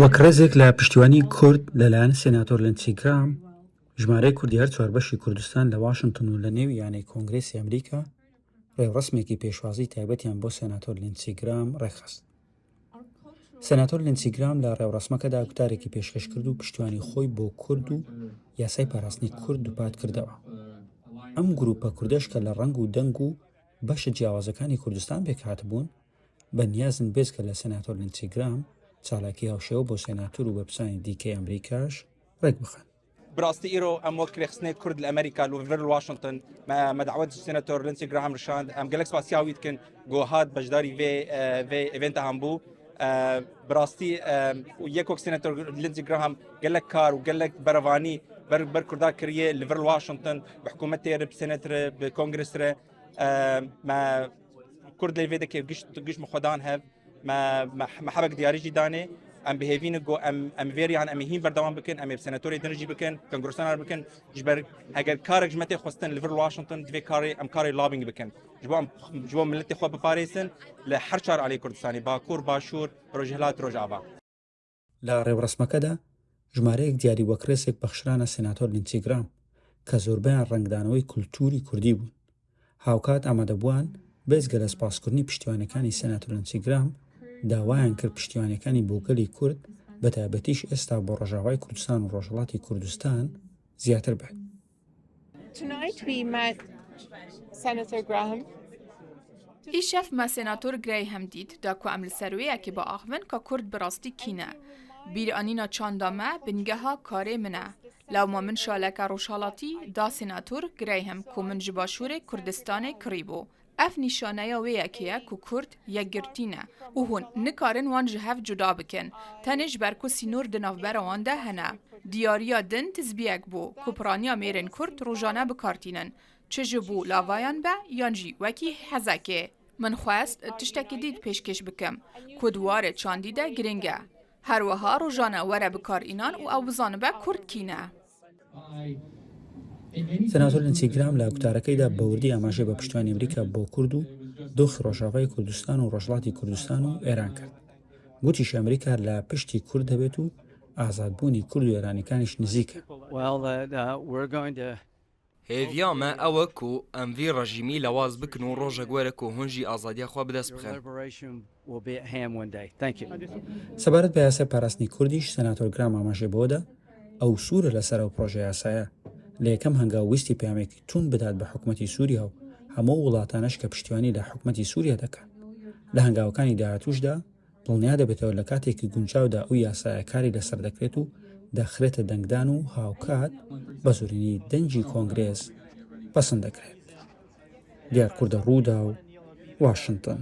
وەک ڕێزێک لە پشتیوانی کورد لەلایەن سێناتۆر لینسی گراهام، ژمارەی کوردی هەر چواربەشی کوردستان لە واشنتن و لە نێو یانەی کۆنگرێسی ئەمریکا ڕێوڕەسمێکی پێشوازی تایبەتیان بۆ سێناتۆر لینسی گراهام ڕێکخست. سێناتۆر لینسی گراهام لە ڕێوڕەسمەکەدا گوتارێکی پێشکەش کرد و پشتیوانی خۆی بۆ کورد و یاسای پاراستنی کورد دووپات کردەوە. ئەم گرووپە کوردەش کە لە ڕەنگ و دەنگ و بەشە جیاوازەکانی کوردستان پێکهاتبوون، بە نیازن بێجگە لە سێناتۆر لینسی گراهام، چالاکی هاوشێوە بۆ سێناتور و بەرپرسانی دیکەی ئەمریکاش ڕێکبخەن. براستی ئیرۆ ئەم وەک رێخستنێ کورد لە ئەمریکا لە ڤر واشنتن مە دعوت سێناتۆر لینسی گراهام رشاند ئەم گەلەک سپاسیا وی دکن گۆ هات بەشداری ڤێ ڤێ ئێڤێنتە هەم بوو براستی یەک وەک سێناتۆر لینسی گراهام گەلەک کار و گەلەک بەرەڤانی بەر بەر کوردا کریە لە ڤر واشنتن بە حکوومەتێ بە سێنەتر بە کۆنگرسرە مە کورد لێ دەکێ گشت گشت مخۆدان هەv مە حەبەک دیاریجی دانێ ئەم بهێوینە گۆ ئەم ئەم ڤێریان ئەم هین بەردەوام بکەن ئەم سەنەتۆری دەنجی بکەن کەنگرسانار بکەن ژبەر ئەگەر کارێک ژمەتێ خستن لەڤر واشنگتن دوێ کاری ئەم کاری لابینگ بکەن ji bo ji bo milletê xwe biparêzin li her çar aliyê Kurdistanê Bakur, Başûr, Rojhilat, Rojava. لە ڕێوڕەسمەکەدا ژمارەیەک دیاری وەک ڕێزێک بەخشرانە سێناتۆر لینسی گرام کە زۆربەیان ڕەنگدانەوەی کولتووری کوردی بوون. هاوکات ئامادەبووان بێجگە لە سپاسکردنی پشتیوانەکانی سێناتۆر لینسی گرام داوایان کرد پشتیوانیەکانی بۆ گەلی کورد بەتایبەتیش ئێستا بۆ ڕۆژاوای کوردستان و ڕۆژهەڵاتی کوردستان زیاتر بێت. Îşev me Senator Graham dît da ku em li ser wê yekê biaxivin ka Kurd bi rastî kî ne. Bîranîna çanda me bingeha karê min e. Lewma min şaleke rojhilatî da Senator Graham ku min ji Başûrê Kurdistanê kirîbû. Ev nîşaneya wê yekê ye ku Kurd yekgirtî ne û hûn nikarin wan ji hev cuda bikin, tenê ji ber ku sînor di navbera wan de hene. Diyariya din tizbiyek bû ku piraniya mêrên Kurd rojane bikar tînin, çi ji bo lavayan be yan jî wekî hezekê. Min xwest tiştekî dît pêşkêş bikim ku di warê çandî de girîng e. Her wiha rojane were bikarînan û ew bizanibe Kurd kî ne. سێناتۆر لینسی گرام لە گوتارەکەیدا بە وردی ئاماژەی بە پشتیوانی ئەمریکا بۆ کورد و دۆخی ڕۆژاڤای کوردستان و ڕۆژهەڵاتی کوردستان و ئێران کرد. گوتیشی ئەمریکا لە پشتی کورد دەبێت و ئازادبوونی کورد و ئێرانیەکانیش نزیکە. Hêviya me ew e ku em vî rejîmî lewaz bikin û rojek were ku hûn jî azadiya xwe bi dest bixin. سەبارەت بە یاسای پاراستنی کوردیش، سێناتۆر گرام ئاماژەی بەوەدا، ئەو سوورە لەسەر ئەو پڕۆژەیاسایە، لە یەکەم هەنگاو ویستی پەیامێکی تووند بدات بە حکومەتی سووریا و هەموو ئەو وڵاتانەش کە پشتیوانی لە حکومەتی سووریا دەکەن. لە هەنگاوەکانی داهاتووشدا دڵنیا دەبێتەوە لە کاتێکی گونجاودا ئەو یاسایە کاری لەسەر دەکرێت و دەخرێتە دەنگدان و هاوکات بە زۆرینەی دەنگی کۆنگرێس پەسند دەکرێت. دیار کوردە، رووداو، واشنتن.